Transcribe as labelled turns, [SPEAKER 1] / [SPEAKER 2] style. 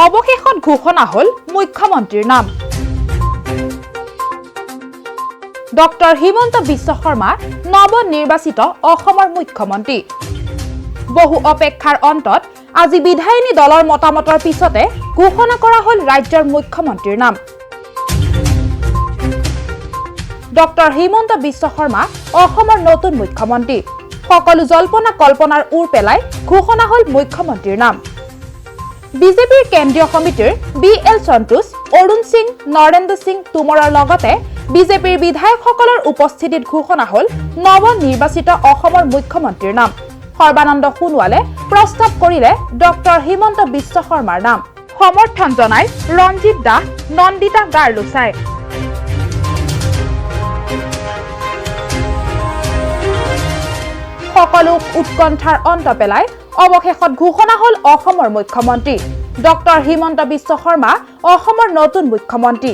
[SPEAKER 1] অৱশেষত ঘোষণা হ'ল মুখ্যমন্ত্ৰীৰ নাম। ডক্টৰ হিমন্ত বিশ্ব শৰ্মা নৱনিৰ্বাচিত অসমৰ মুখ্যমন্ত্ৰী। বহু অপেক্ষাৰ অন্তত আজি বিধায়িনী দলৰ মতামতৰ পিছতে ঘোষণা কৰা হ'ল ৰাজ্যৰ মুখ্যমন্ত্ৰীৰ নাম। ডক্টৰ হিমন্ত বিশ্ব শৰ্মা অসমৰ নতুন মুখ্যমন্ত্ৰী। সকলো জল্পনা কল্পনাৰ ওৰ পেলাই ঘোষণা হ'ল মুখ্যমন্ত্ৰীৰ নাম। বিজেপিৰ কেন্দ্ৰীয় সমিতিৰ বি এল সন্তোষ, অৰুণ সিং, নৰেন্দ্ৰ সিং টোমৰৰ লগতে বিজেপিৰ বিধায়কসকলৰ উপস্থিতিত ঘোষণা হ'ল নৱনিৰ্বাচিত অসমৰ মুখ্যমন্ত্ৰীৰ নাম। সৰ্বানন্দ সোণোৱালে প্ৰস্তাৱ কৰিলে ডক্টৰ হিমন্ত বিশ্ব শৰ্মাৰ নাম। সমৰ্থন জনাই ৰঞ্জিত দাস, নন্দিতা গাৰ্লোচাই। সকলো উৎকণ্ঠাৰ অন্ত পেলাই অৱশেষত ঘোষণা হ'ল অসমৰ মুখ্যমন্ত্ৰী। ডক্টৰ হিমন্ত বিশ্ব শৰ্মা অসমৰ নতুন মুখ্যমন্ত্ৰী।